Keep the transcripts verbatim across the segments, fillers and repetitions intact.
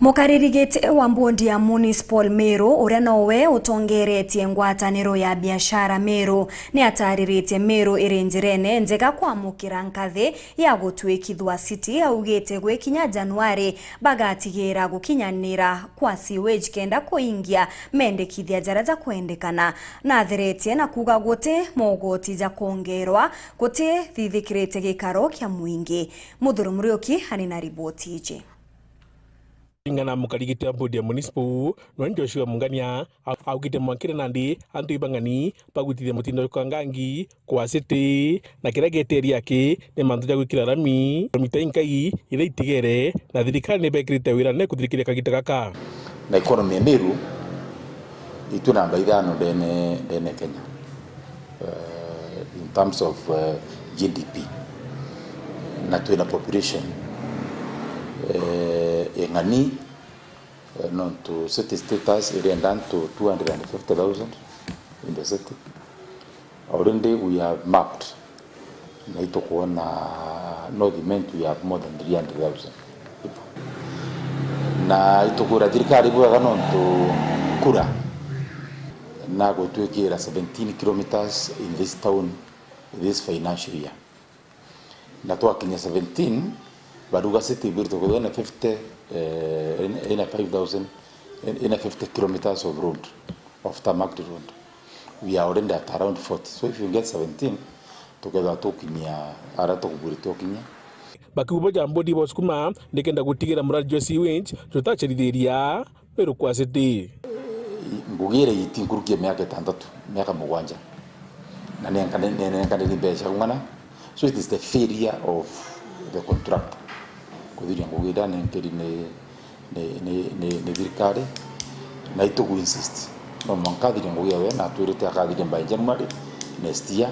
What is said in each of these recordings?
Mukariri giti wa mbondi ya Municipal Meru, uria nowe utongeretie ngwataniro ya biashara Meru, ni atariritie Meru iri njirene njega kwamukira nkathi ya gutwikithua city. Augite gwikinya Januari bagatigira gukinyanira kwa sewage kenda kuingia mendekithia jaria jakwendekana. Natheretie na kuuga guti mogoti jakongerwa gutithithikirite gikaro kia mwingi. Muthuri Muriuki ari na riboti iji. Ringana na mukariri giti wa mbondi ya Municipal, Nwen Joshua Mungania, au-, augite mwankire nandi antu ibang'ani bagwitithia mutindo jwa kangangi kwa city, na kiria gieteria aki ni mantu ja gwikira rami, mita inkai iria itigere, na thirikari ni bekirite wira ne kuthirikiria kagita gaka. Na economy ya Meru, itu namba ithano ndene, ndene Kenya, eh, in terms of, eh, G D P, na twina population, eh, ing'ani, eh, nontu city status irenda antu two hundred and fifty thousand in the city. Already we have mapped, na itukwona North Imenti we have more than three hundred thousand people. Na itukwira thirikari bwega nontu kura na gutwikira seventeen kilometres in this town this financial year. Na twakinya seventeen, baruga city ibwiritwe kwithirwa ina fifty, eh, ina, ina five thousand, ina fifty kilometres of road, of tarmacked road. We are already at around forty. So if you get seventeen, tukethirwa tukinyia aria tukubwiritwe ukinyia. Bakiuga boja mbondi bosukuma nikenda gutigira muradi jwa sewage jutacerithiria Meru kwa city. Ngugi iria iti nkuruki ya miaka itantatu, miaka mugwanja. Na nenkane-, ne-, nenkaniri mbeca ung'ana. So it is the failure of the contractor kuthiria ngugi iria nenkeri ni, ni, ni, ni, ni thirikari. Na itugu insist. No mwanka athirie ngugi yawe, na atwirite akathiria by January next year.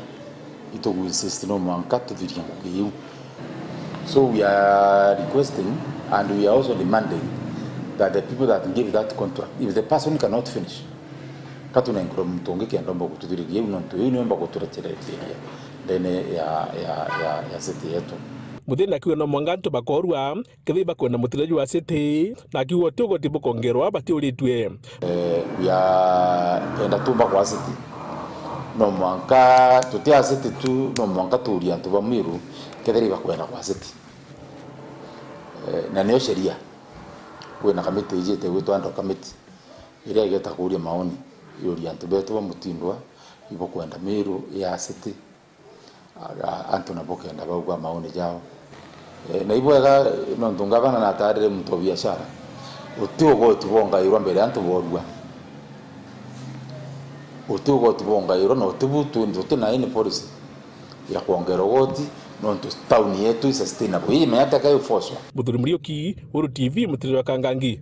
Itugu insist no mwanka tuthirie ngugi iu. So we are requesting and we are also demanding that the people that give that contract, if the person cannot finish, katunengurwe muntu ungi kenda omba gututhiriria iu, nontu iu niomba guturetereria ndene ya, ya, ya, ya city yetu. Muthina akiuga no mwanka antu bakorua, kethira ibakwenda mutino jwa city, na akiuga uti ugoti bukongerwa batiuritue. Eh, we are, enda tumba kwa city. No mwanka, tuti a city tu, no mwanka tuurie antu ba Meru, kethira ibakwenda kwa city. Eh, na nio sheria. Kwina kamiti ijite gwitwa ad hoc committee, iria igeta kuuria maoni, yurie antu betu ba Mutindwa, ibukwenda Meru ya city. Aga, antu nabo kenda bauga maoni jao. Eh, na ibwega, nontu ngavana natarire muntu wa biashara, uti ugoti bongairwa mbere antu borua. Uti ugoti bongairwa, na uti bu tu-, tuti na any policy ya kwongera ugoti, nontu town yetu i sustainable. Ii menya teka ifoswa. Muthuri Muriuki, Uru T V, Mutiriro wa Kangangi.